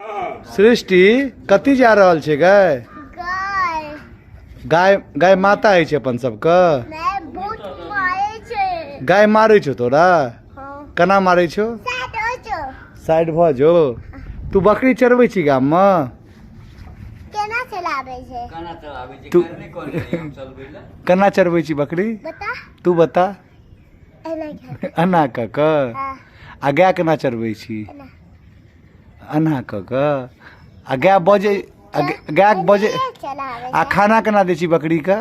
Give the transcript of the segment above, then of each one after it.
सृष्टि कथी जा रहल छै गै? गाय। गाय, गाय माता होइ छै अपन सबके? गाय बहुत मारै छै। गाय मारै छौ तोरा? हँ। केना मारै छौ? साइड हो जो। साइड भऽ जो। तू बकरी चरबै छी गाममे? केना चलाबै छै? केना चलाबै छै? तू- करने कोन रही हम चलबै लए? केना चरबै छी बकरी? बता। तू बता। एना कर। एना कऽ कऽ? हँ। आ गाय केना चरबै छी? एना। एना कऽ कऽ। आ गाय बजै, आ गाय बजै, आ खाना केना दै छी बकरीके?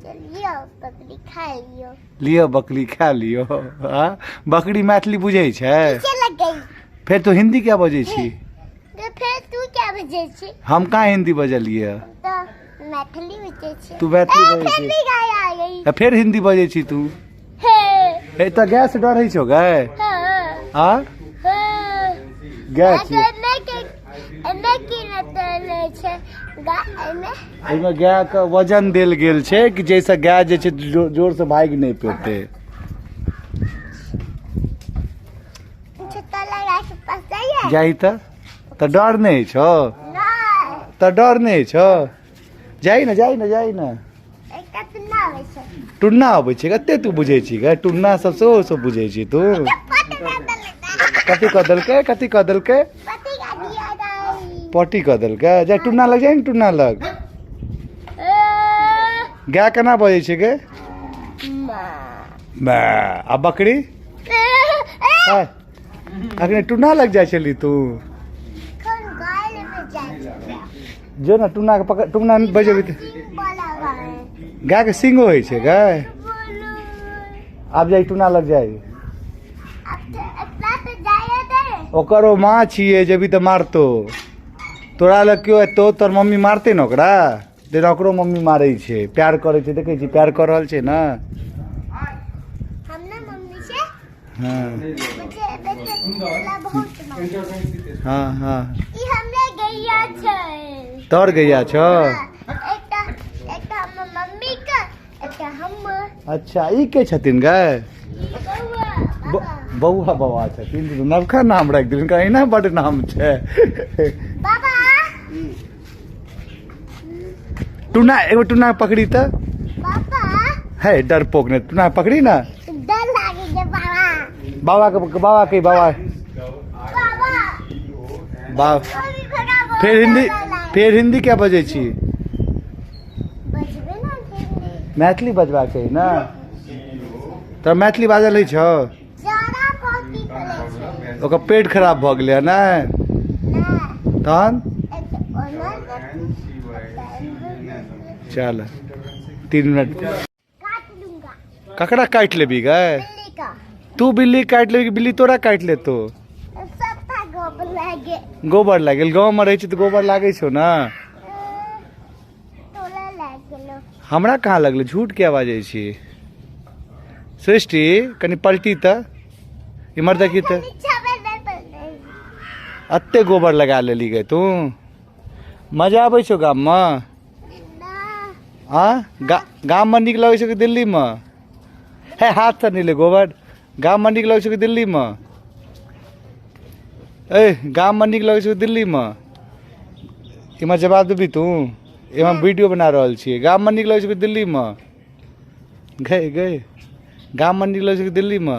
लिअ बकरी खा लिअ। लिअ बकरी खा लियौ। आ बकरी मैथिली बुझै छै? फेर तू हिंदी क्या बजै छी? फेर तू क्या बजै छी? हम कहाँ हिंदी बजलियै? तऽ मैथिली बजै छी। तू मैथिली बजै छी। छी। फेर हिंदी बजै छी तू। हे तऽ गाय से डर होइ छौ गै? आ गाय छी एहिमे गायके वजन देल गेल छै कि जाहिसँ गाय जे छै जोरसँ भागि नहि पेतै। जाही तऽ डर नहि छौ? तऽ डर नहि छौ? जाही ने, जाही ने, जाही ने। टुन्ना अबै छै? कते तू बुझै छी गै? टुन्ना सब सेहो सब बुझै छी तू। कथी कऽ देलकै? कथी कऽ देलकै? पट्टी कऽ देलकै। जा टुन्ना लग, जाइ ने टुन्ना लग। गाय केना बजै छै गे? आ बकरी? अखने टुन्ना लग जाइ छली तू। जो ने टुन्ना के पकड़, टुन्ना बजेबी तऽ गाय के सिंगो होइ छै गाय। आब जाइ टुन्ना लग जाइ। ओकर ओ माँ छियै, जेबी तऽ मारतो तोरा लग। केओ एतौ तोहर मम्मी मारतै ने ओकरा? जेना ओकरो मम्मी मारै छै, प्यार करै छै। देखै छी प्यार कऽ रहल छै ने। हँ हँ हँ, तोहर गैया छौ? अच्छा, ई के छथिन गै? बौआ। बौआ छथिन? नवका नाम राखि देलखिन, अहिना बड्ड नाम छै। टुना, एगो टुना पकड़ी तऽ है डरपोक ने। टुना पकड़ी ने। बाबा के, बाबा के, बाबा बाबा। फेर हिंदी, फेर हिंदी क्या बजै छी? मैथिली बजबाक चाही ने। तऽ मैथिली बाजल होइ छौ? ओकर पेट खराब भऽ गेलै ने तहन। चल 3 मिनट। ककरा काटि लेबी गै तू? बिल्ली काटि लेबी कि बिल्ली तोरा काटि लेतो? गोबर लागि गेल। गाँवमे रहै छी तऽ गोबर लागै छौ ने? हमरा कहाँ लगलै? झूठ किया बाजै छी? सृष्टि, कनि पलटी तऽ इम्हर देखी तऽ। एते गोबर लगा लेली गै तू। मजा आबै छौ गाममे? आ गाममे नीक लगै छौ कि दिल्लीमे? हे, हाथसँ नहि ले गोबर। गाममे नीक लगै छौ कि दिल्लीमे? ए, गाममे नीक लगै छौ कि दिल्लीमे? इम्हर जवाब देबही तू? एहिमे वीडियो बना रहल छियै। गाममे नीक लगै छौ कि दिल्लीमे? गै, गै, गाममे नीक लगै छौ कि दिल्लीमे?